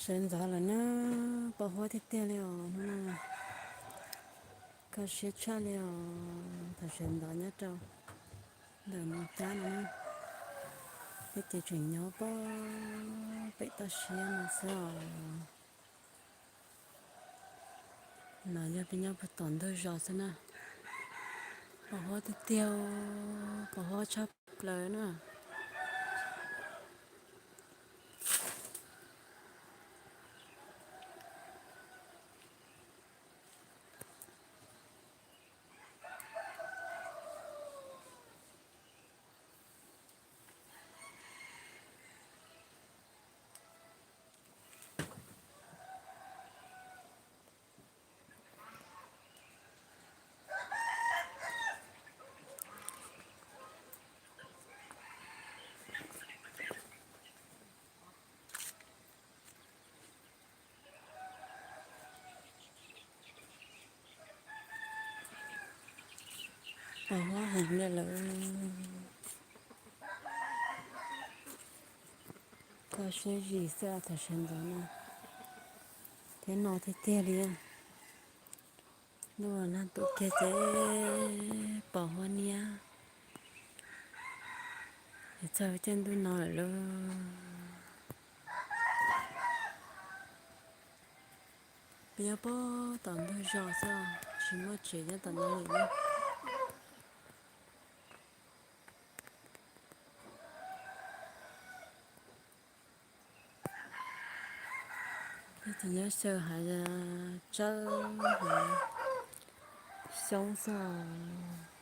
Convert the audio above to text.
Sawv ntxov lawm na, pos huab tiag tiag li os hnub no. Kho siab tshaj li os, thaum sawv ntxov nyob rau ntawm Moos Cab no na, thiab ces tseem nyob pem toj siab no xwb os. No yog peb nyob puag tom ntug zos xwb na. Pos huab tiag tiag, pos huab tshaj plaws na. Pos huab heev li lawm. Kho siab zim xwb thaum sawv ntxov no, thiab no tiag tiag li. Ntuj nag tu kiag ces pos huab niab, es txog caij ntuj no lawm lauj. Peb nyob puag tom ntug zos xwb, tsis muaj tsev nyob tom no li na. Peb tseem nyob xyaw hav tsawb hav xyoob xwb os.